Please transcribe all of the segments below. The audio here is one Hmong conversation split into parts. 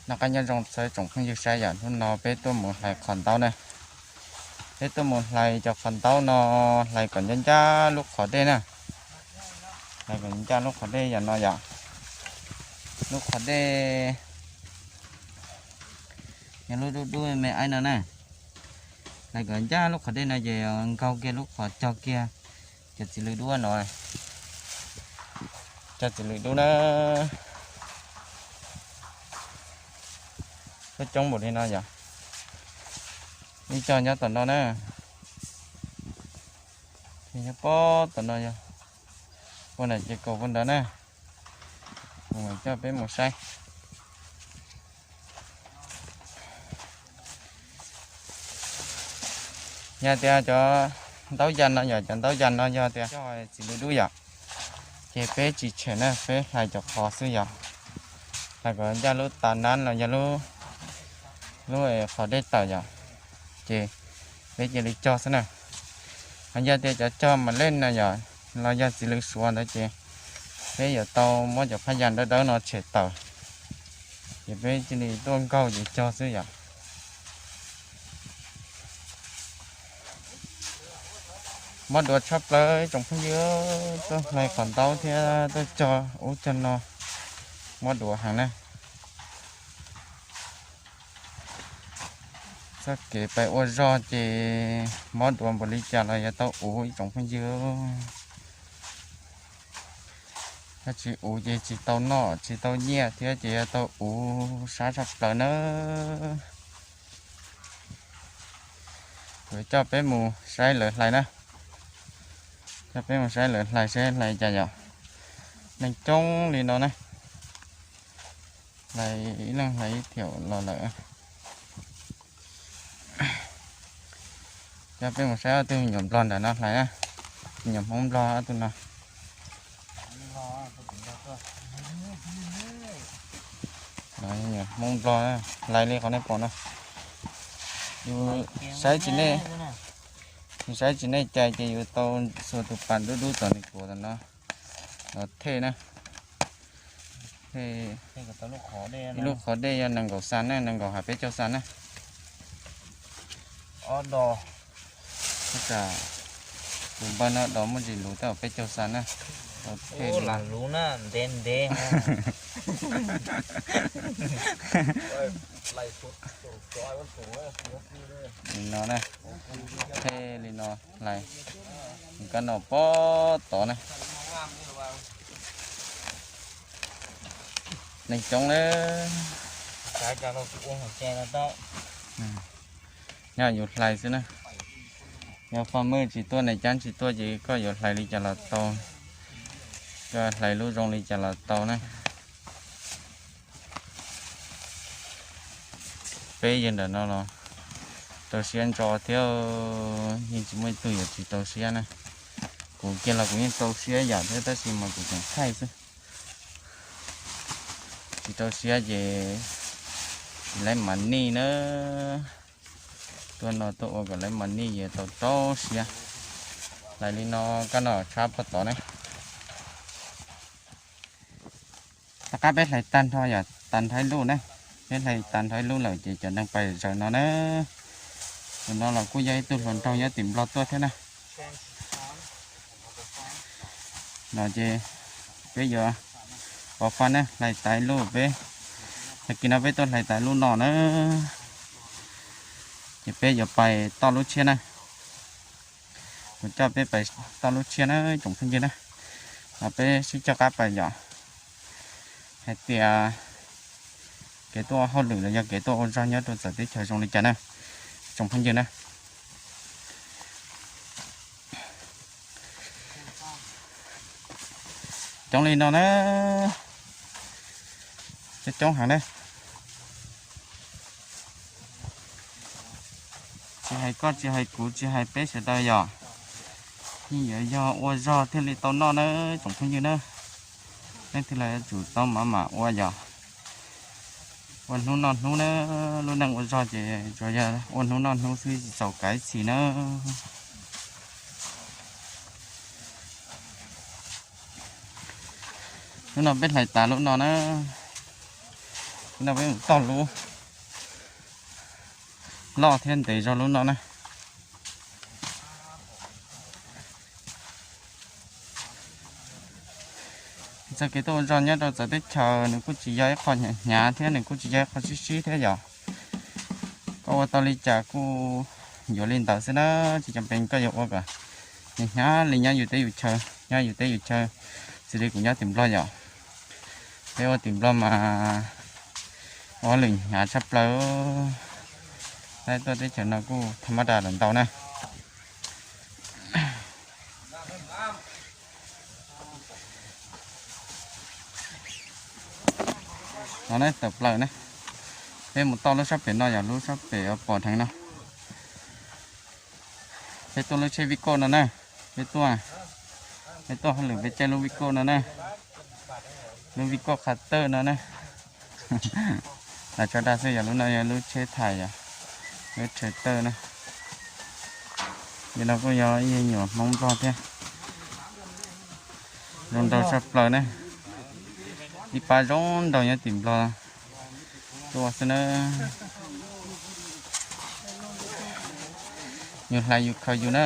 Noj qab nyob zoo txog tsoom phooj ywg saib yom, hnub no peb tuaj mus hlais qhov ntaub na. Peb tuaj mus hlais cov qhov ntaub no, hlais kom ncaj ncaj lub qhov dej na. Hlais kom ncaj lub qhov dej yom no yom. Lub qhov dej yog lub dub dub me me aib no na. Hlais kom ncaj lub qhov dej no ces nkaug kiag lub qhov cog kiag cov txiv lws dub no. Cov txiv lws dub na, coob coob npaum li no yom. Ib co nyob tom no na, nyob pob tom no yog puag nram ces kaum puag nrad na. Kuv mam coj peb mus saib. Yog tias cov ntaub yas no yom, cov ntaub yas no yog tias cog txiv lws dub yom, ces peb tsis tshem na, peb hlais cov qhov xwb yom. Hlais kom ncaj lub tav nab los yog lub qhov dej tawm yom, ces peb cia li cog xwb na. Ho yog tias cov cog mam lej no yom, los yog txiv lws suav ntawd ces peb yuav tau muab cov phab yas dawb dawb no tshem tawm, ces peb cia li tuaj nkaug ces cog xwb yom. Mob duav tshaj plaws tsoom phooj ywg, tuaj hlais qhov ntaub thiab tuaj cog ub cog no, mob duav heev na. Txoj kev pais ua zog ces mob duav npaum li cas los yuav tau uv ib tsoom phooj ywg. Yog tsis uv ces tsis tau noj tsis tau nyiaj thiab ces yuav tau uv sab tshaj plaws nawb. Kuv coj peb mus saib lawv hlais na. Coj peb mus saib lawv hlais seb hlais cas yom. Neeg coob li no na. Hlais ib leeg hlais ib thiaum los lawm. Coj peb mus saib ob tug me nyuam nplog ntawm no hlais na. Me nyuam Hmoob nplog ob tug no. Hmoob nplog hlais li qhov nej pom no. Yus saib tsis nej, yus saib tsis nej cai ces yus tau xuas tus pas dub dub tom nws tuav tom no los thej na. Ib lub qhov dej yog nees nkaum xas na, nees nkaum has peb caug xas na. Ob do, tus npawg no do muaj ntsis luv tej zaum peb caug xas na. Thej li no na. Thej li no hlais, kab no pob tod na. Neeg coob na. Nyob yus hlais xwb na. Yog faj mej tsis tuaj, nais cab tsis tuaj ces koj yuav hlais li cas los tau, koj hlais lub zoo li cas los tau na. Peb yawg ntawm no los rau siab ntso thiab, yeej tsis muaj ib tug yuav tsis rau siab na. Kuv kiag los kuv yeej rau siab yam thiab tab sis mas kuv tseem thaij xwb. Tsis rau siab ces tsis laiv mas nij na. Tuaj no tuaj ua kom laiv mas nij yuav tau rau siab. Hlais li no kab no tshab pob tod ne. Tom qab peb hlais tag nrho yom, tag nrho ib lub na. Peb hlais tag nrho ib lub lawm ces cov neeg pais zaws no na. Tus no los kuj yog ib tug hluas nraug nyob tim Nplog tuaj thiab na. No ces peb yuav pov faj na, hlais tas ib lub peb, tag kis no peb tuaj hlais tas ib lub no na. Ces peb yuav pais toj lub tshiab na. Kuv coj peb pais toj lub tshiab na tsoom phooj ywg na. Peb sib coj qab pais yom, hais tias kev tuaj ua hauj lwm los yog kev tuaj ua zog nyob rau txawv teb chaws zoo li cas na tsoom phooj ywg na. Coob li no na, coob coob heev na. Tsis hais koj tsis hais kuv tsis hais peb sawv daws yom, yeej yuav yog ua zog thiaj li tau noj na tsoom phooj ywg na. Leej twg los yuav tsum tau mam mam ua yom. Ua hnub noj hnub na, lub neej ua zog ces tsuas yog ua hnub noj hnub xwb tsis txaus kav ib txhis na. Lub no peb hlais tas lub no na. No peb mus tog lub loj thiab ntev zog lub no na. Txoj kev tuaj ua zog nyob rau txawv teb chaws nws kuj tsis yog ib qho hnyav hnyav thiab nws kuj tsis yog ib qho sib sib thiab yom. Koj ua tau li cas kuj yuav li ntawd xwb na, tsis cov pees koj yuav ua kom hnyav hnyav li nyob yus teb yus chaw, nyob yus teb yus chaw, xws li kuv nyob tim Nplog yom. Peb ua tim Nplog mas ua hauj lwm hnyav tshaj plaws. Tab tuaj teb chaws no kuj tha mab da lawm ntau na. No ne tawm plaws ne. Peb mus toj lub sab pem no yog lub sab pem uas pom dheev no. Peb tuaj lub tsheb vij koj no na. Peb tuaj, peb tuaj hauj lwm peb caij lub vij koj no na. Lub vij koj qhav tawj no na. Los tso dag xwb yog lub no yog lub tsheb thais yom, lub tsheb tawj na. Yog no kuj yog ib nyuam Hmoob Nplog thiab. Zoo nraug tshaj plaws na. Ib pab zoo nraug nyob tim Nplog tuaj xwb na. Yus hlais yus khaws yus na.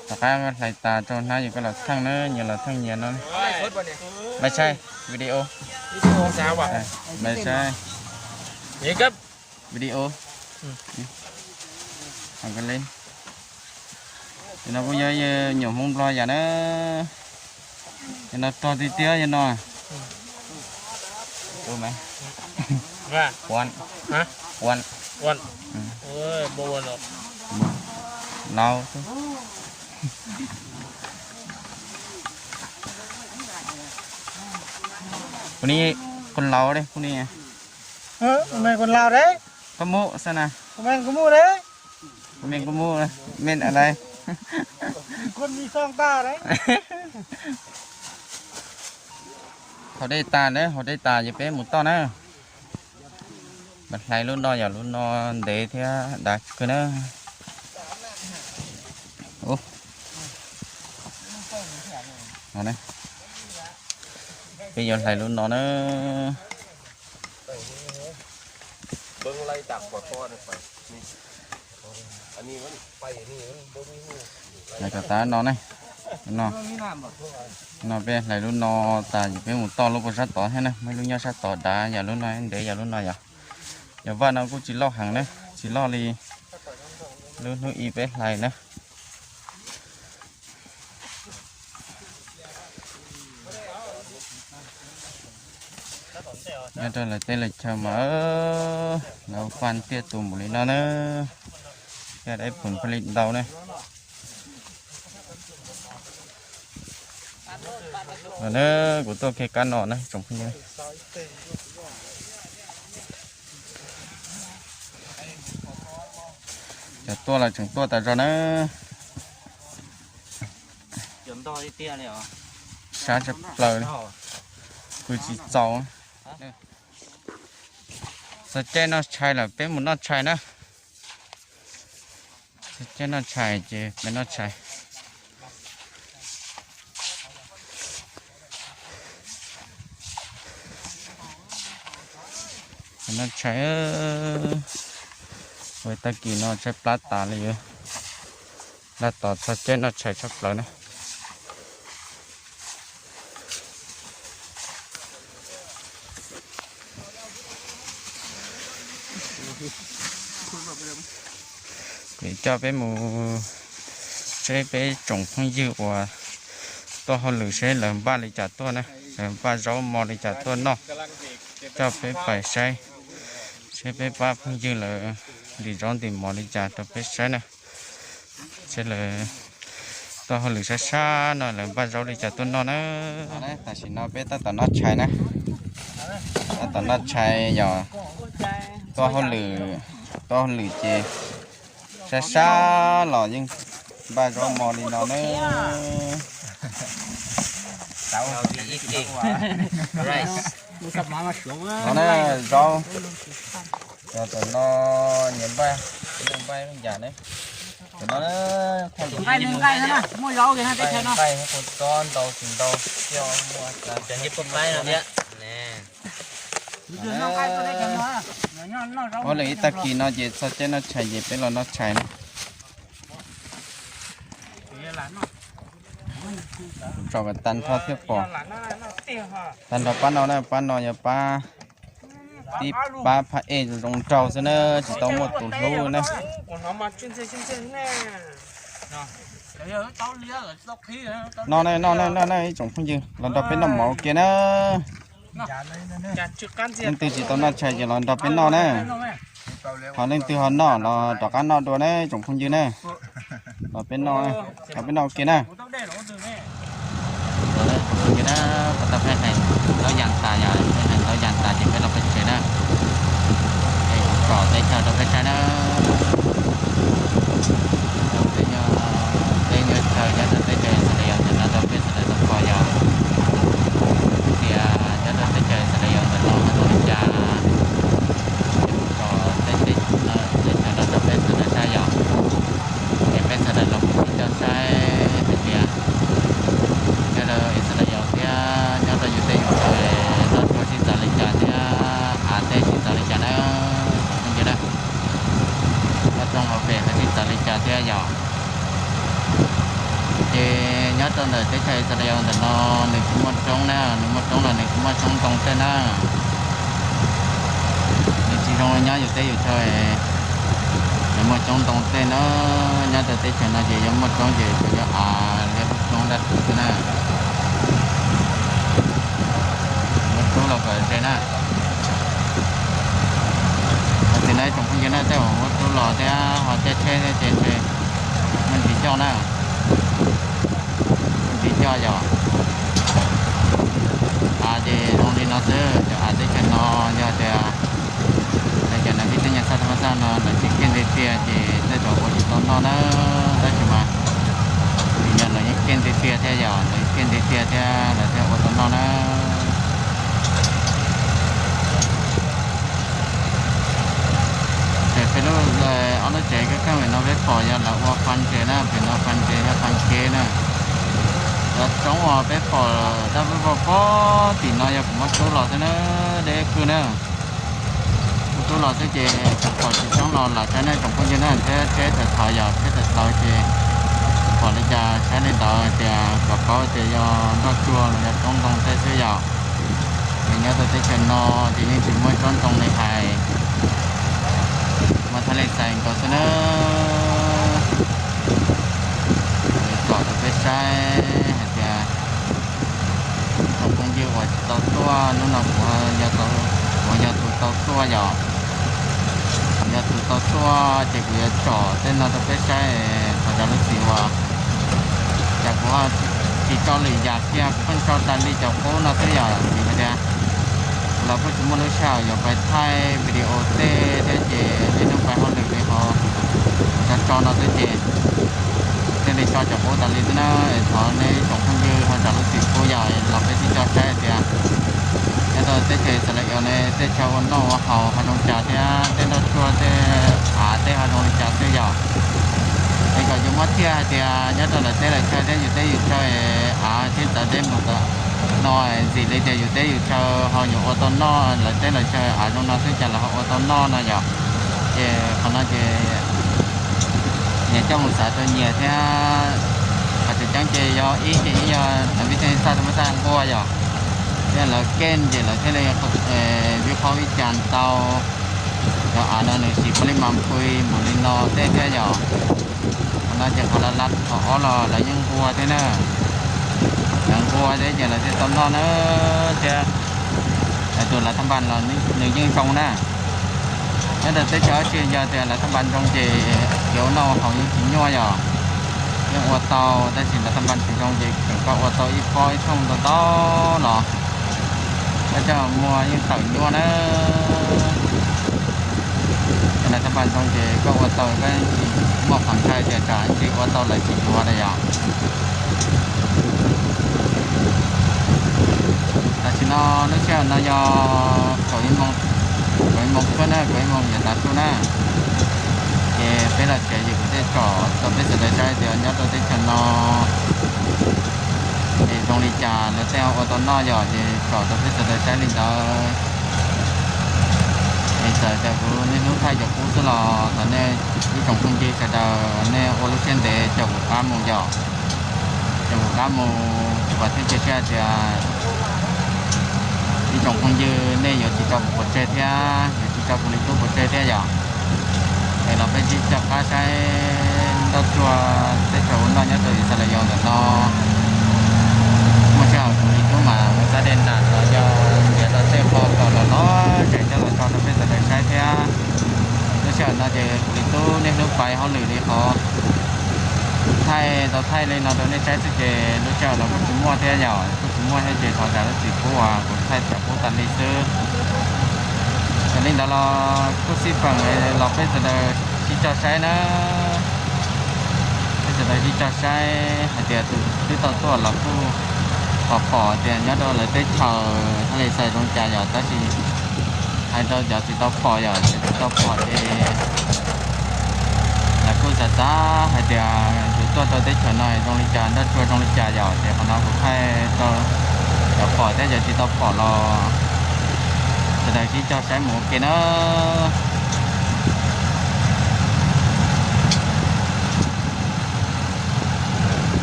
Tom qab hlais tas rau hnab yus koj los theej na, nyias los theej nyias no. Maiv saib video. Maiv saib video. Yog no kuj yog nyuam Hmoob Nplog yam na. Yog no rog tiag tiag yog no. Laus xwb. Kuv ni, kuv laus li kuv ni. Koj mus xwb na. Kuv me kuv mus, me haus dej tas na, haus dej tas ces peb mus toj na. Mas hlais lub no yog lub no ntev thiab dav kawg na. Peb yuav hlais lub no na. Hlais kom tas no ne. No, no peb hlais lub no tas ces peb mus toj lub puag sab tod thiab na, muaj ib lub nyob sab tod dav yog lub no, ntev yog lub no yog. Yog vaj no kuj tsis loj heev na, tsis loj li lub hnub ib peb hlais na. Nyob rau lawv teb lawv chaw mas lawv faj tiaj tus npaum li no na, thiaj dab phom pha li ntau na. Kuv tuaj kiag kab no na tsoom phooj ywg. Cov tuaj los tseem tuaj tas zog na. Sab tshaj plaws li, pw tsis txaus. Txog caij noj tshais lawm peb mus noj tshais na. Txog caij noj tshais ces peb noj tshais. Noj tshais, ua tag kis no tshaib plab tas li. Laj tos txog caij noj tshais tshaj plaws na. Kuv coj peb mus saib peb tsoom phooj ywg uas tuaj hauj lwm seb lawv npaj li cas tuaj na, lawv npaj zaub mov li cas tuaj noj. Coj peb pais saib, saib peb pab phooj ywg lawv ntim zaub ntim mov li cas rau peb saib na. Saib lawv tuaj hauj lwm sab sab no lawv npaj zaub li cas tuaj noj na. Tam sim no peb tab tom noj tshais na, tab tom noj tshais yog tuaj hauj lwm, tuaj hauj lwm ces sab sab los yeej npaj zaub mov li no na. No na, zaub, cov tam no nyias npaj, npaj ib yam ne. Tam no nqaij, nqaij, nqaij, qhua txob ntau tsis ntau, cov nqaij no thiab. Ua lwm ib tag kis no ces txog caij noj tshais ces peb los noj tshais na. Tsom kom tag nrho thiaj pom. Tag nrho pab no na, pab no yog pab tib pab phaj ej zoo nraug xwb na, tsis tau muaj tus hlub na. Noj na, noj na, noj na ib tsoom phooj ywg, los nrog peb noj mov ua ke na. Leej twg tsis tau noj tshais ces los nrog peb noj na. Ho leej twg ho noj los rov qab noj dua na tsoom phooj ywg na. Los peb noj, los peb noj ua ke na. Tsoom phooj ywg na, peb tau peb hais tau yas tas, yog peb hais tau yas tas ces peb los peb tsev na. Es kuv tsom teb chaws rau peb saib na. Peb nyob, peb nyob chaw nyob rau teb chaws Yixalayees ntawm no rau peb sawv daws tau pom yog tias nyob rau teb chaws Yixalayees ntawm no ho zoo li cas. Tsom teb chaws no rau peb sawv daws saib yom. Es peb sawv daws los kuj tsis tau saib hais tias nyob rau Yixalayees thiab nyob rau yus tej yus chaw los tsuas sib txawv li cas thiab av tej sib txawv li cas na. Tsoom phooj ywg na, vaj roob hauv pes ho sib txawv li cas thiab yom. Ces nyob rau ntawm teb chaws Yixalayees ntawm no nws tsis muaj roob na, nws muaj roob los nws tsis muaj xyoob ntoo tej na. Nws tsis zoo nyob yus teb yus chaw, nws muaj xyoob ntoo tej na. Nyob rau teb chaws no ces yog muaj roob ces tsuas yog av thiab lub roob daj rhuv xwb na. Muab rub los kom ze na. Tam sim no ib tsoom phooj ywg na, tej uas muab rub los thiab ho caij tsheb thiab ces ntshe muaj ntsis coj na. Muaj ntsis coj yom. Av ces zoo li no xwb, cov av teb chaws no yog tias lawv cov nav vij tej nyuag xaj thab mab xaj no lawv tsis keej tiag tiag ces tej zaum ua tsis tau noj na. Tab sis mas vim yog lawv yeej keej tiag tiag thiab yom, lawv keej tiag tiag thiab lawv thiaj ua tau noj na. Ces peb lub, ob lub tsev kab kab pem no peb pom yog lawv ua fab ntses na, pem no fab ntses thiab fab keb na. Cov roob uas peb pom dab vog vog pob tim no yog kuv muab rub los xwb na, deb kawg na. Muab rub los xwb ces pom tsis tshoob los lam saib nej tsoom phooj ywg na, thiab tsheb tawm thaum yog tsheb tawm thaum ces pom li cas saib li ntawd tias kom paub tias yog nroj tsuag los yog roob ntoo tej xwb yom. Ces nyob rau teb chaws no ces yeej tsis muaj tsob ntoo li hais, muaj thaj li xais nkaus xwb na. Tsom rau peb saib hais tias tsoom phooj ywg uas tsis tau tuaj, hnub no kuv, kuv yog tus tau tuaj yom. Kuv yog tus tau tuaj ces kuv yuav tsom tej no rau peb saib, qhov cov lub txiv uas cas kuv ho tsis tso lwm yam kiag, kuv pheej tso tas li cov qub no xwb yom, vim hais tias kuv los kuj tsis muaj lub sij hawm yuav pais thaij video tej thiab ces niaj hnub pais hauj lwm li hauv, kuv tso tso no xwb ces thiaj li tso cov qub tas li xwb na. Es thov nej tsoom phooj ywg ho zam lub txim pub yom, los peb sib coj saib hais tias nyob rau teb chaws Yixalayees no tej chaw ua noj ua haus ho zoo cas thiab tej nroj tsuag tej av tej ho zoo li cas xwb yom. Es kom yus muab thiaj hais tias nyob rau lawv teb lawv chaw thiab yus teb yus chaw av sib txawv deb mus no, ntxim li tias yus teb yus chaw ho yuav ua tau noj, lawv teb lawv chaw av zoo no xwb cas lawv ho ua tau noj no yom. Ces qhov no ces nyias coj mus xav rau nyias thiab. Qhov tseem ceeb ces yog ib ces ib yog lawv vij tej xaj rau muab xaj nquag yom, thiab lawv keej ces lawv thiaj li vij qhaub vij cas ntau. Cov av no nws sim pab li mas pui npaum li no tej thiab yom. Qhov no ces qhov lawv lab qhov ob los lawv yeej nquag thiab na. Lawv nquag thiab ces lawv thiaj tau noj na thiab. Lawv tus lav thaj npas los nws yeej zoo na. Nyob rau teb chaws dab tsi yog tias lav thaj npas zoo ces kev ua noj ua haus yeej tsis nyuaj yom. Yeej ua tau, tab sis lav thaj npas tsis zoo ces tseem koj ua tau ib pob ib thooj ntau ntau los koj coj muag yeej tawm nyuaj na. Lav thaj npas zoo ces koj ua tau koj yeej tsis muaj qhov ntshai tias tsam ntsis ua tau lawv tsis yuav na yom. Tam sim no lub sij hawm no yog kaum ib moos, kaum ib moos tshwj na, kaum ib moos yav tav su na. Ces peb los tsev ces kuv thiaj tsom rau peb sawv daws saib tias nyob rau teb chaws no es zoo li cas lawv tej ho ua tau noj yom, ces tsom rau peb sawv daws saib li ntawd. Txawm tias kuv niaj hnub thaij cov qub xwb los thov nej ib tsoom phooj ywg sawv daws nej ua lub siab ntev caum kuv qab mus yom. Caum kuv qab mus, kuv vam thiab cia siab tias ib tsoom phooj ywg nej yuav tsis tso kuv pov tseg thiab yuav tsis tso kuv Lis Tub pov tseg thiab yom. Es los peb sib coj qab saib nroj tsuag teb chaws ua noj nyob rau Yixalayees ntawm no. Muaj sij hawm kuv Lis Tub mam mus txav dej nram los yog nrhiav tau tej qho kom los los tseem coj los tso rau peb sawv daws saib thiab. Lub sij hawm no ces kuv Lis Tub niaj hnub pais hauj lwm li qhov thaij tau thaij li no rau nej saib xwb ces lub sij hawm los kuj tsis muaj thiab yom, kuj tsis muaj thiab ces thov zam lub txim pub uas kuv thaij tsam pub tas li xwb. Yog li ntawd los kuj xij peem los peb sawv daws sib coj saib na. Peb sawv daws sib coj saib hais tias tus twb tau tuaj los kuj pom pom tias nyob rau lawv teb chaws thiaj li xav zoo cas yom, tab sis hais rau cov tsis tau pom yom, cov tsis tau pom ces lawv kuj xav xav hais tias yus tuaj rau teb chaws no zoo li cas, nroj tsuag zoo li cas yom, ces qhov no kuv thaij rau cov pom thiab cov tsis tau pom los sawv daws sib coj saib mus ua ke na.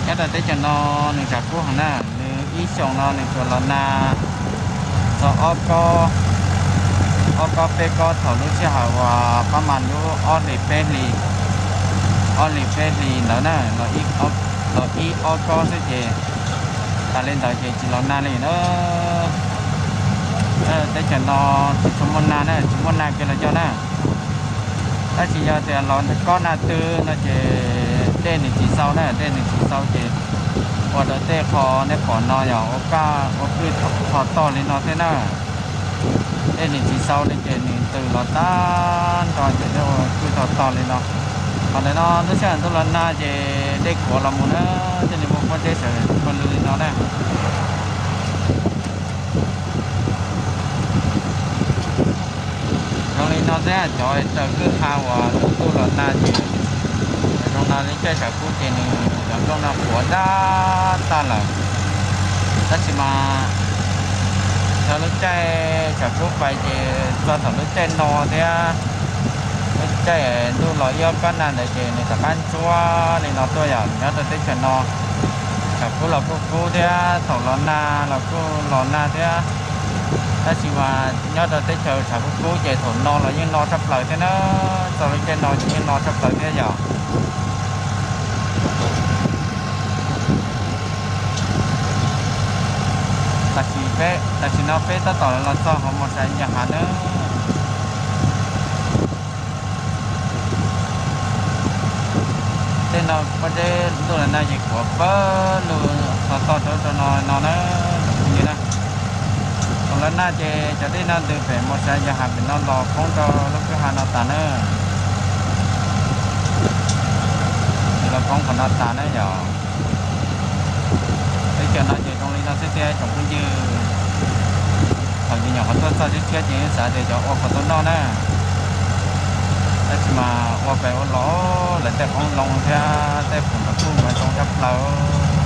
Nyob rau teb chaws no nws tshav kub heev na, nws ib xyoos no nws tsuas los nag txog ob kob, ob kob peb kob thaum lub sij hawm uas pab mas lub ob hlis peb hlis, ob hlis peb hlis ntawd na, los ib ob kob xwb ces tas li ntawd ces tsis los nag li na. Teb chaws no tsis tshua muaj nag na, tsis muaj nag kiag los cov na. Tab sis yog tias los kob nag twg no ces dej nws tsis xau na, dej nws tsis xau ces ua rau tej qho nej pom no yog ua kaj ua kwj tho tog li no thiab na. Dej nws tsis xau li ces nws ntws los tag nrho ces dej ua kwj tho tog li no. Qhov ntawm no lub sij hawm ntuj los nag ces dej kuav los mus na, thiaj li muaj pob zeb sawv pawg lug li no na. Zoo li no xwb cov raws kwj ha uas ntuj los nag ces zoo no li caij tshav kub ces nws cov nplooj no quav dab tag lawm. Tab sis mas txog lub caij tshav kub pais ces txog thaum lub caij no thiab lub caij ntuj los ib ob kob nag ntawd ces nws rov qab ntsuab li no tuaj yom. Nyob rau teb chaws no tshav kub los kuj kub thiab, thaum los nag los kuj los nag thiab. Tab sis mas nyob rau teb chaws tshav kub kub ces thaum no los yeej no tshaj plaws thiab na, txog lub caij no ces yeej no tshaj plaws thiab yom. Tam sim peb, tam sim no peb tab tom los txog hauv Mos Xais Yas Has na. Tej no pob zeb ntuj los nag ces kuav pawg lug tho tog rau rau no no na, tsoom phooj ywg na. Thaum los nag ces cov dej no ntws pem Mos Xais Yas Has pem no los poob rau lub kwj ha no tas na. Los poob qhov no tas na yom. Teb chaws no ces zoo li no xwb thiab tsoom phooj ywg. Thaum yus nyuam qhuav tuaj txog tshiab tshiab ces yeej xav tias cov ua qhov tau noj na, tab sis mas ua pem ua los lawv tej qoob loo thiab tej khoom nrog kuj mas zoo tshaj plaws.